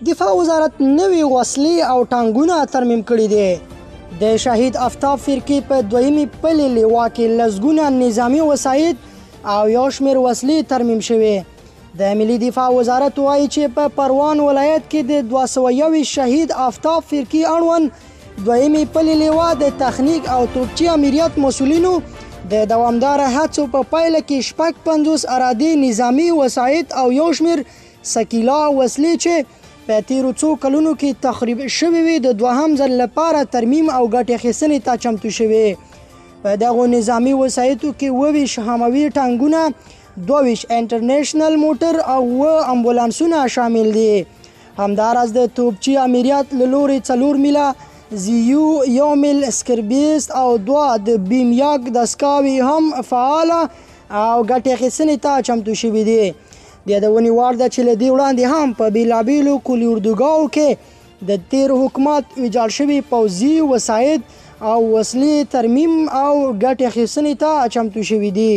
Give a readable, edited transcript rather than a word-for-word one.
دفاع وزارت نوې وسلې او ټانګونه ترمیم کړي دي. د شهید افتاب فرقې په دویمې پلې لوا کې لسګونه نظامي وسایط او یو شمېر وسلې ترمیم شوې. د ملي دفاع وزارت وایي چې په پروان ولایت کې د 221 شهید افتاب فرقې اړوند دویمې پلې لوا د تخنیک او توپچي امریت مسولینو د دوامداره هڅو په پایله کې 56 ارادي نظامي وسایط او یو شمېر سکیلا وسلې چې په تیرو څو کلونو کې تخریب شوې وې، د دوهم ځل لپاره ترمیم او ګټې اخیستنې ته چمتو شوې. په دغو نظامي وسایطو کې 27 حموي ټانګونه، 22 انټرنیشنل موټر او 7 امبولانسونه شامل دي. همداراز د توپچي امریت له لوري 4 میله زیو، 1 میل سکربیست او 2 د بیمیاک دستګاوې هم فعاله او ګټې اخیستنې ته چمتو شوې دي. د یادونې وړ ده چې له دې وړاندې هم په بېلابېلو کلي اردوګاوو کې د تېر حکومت ویجاړ شوي پوځي وسایط او وسلې ترمیم او ګټې اخیستنې ته چمتو شوي دي.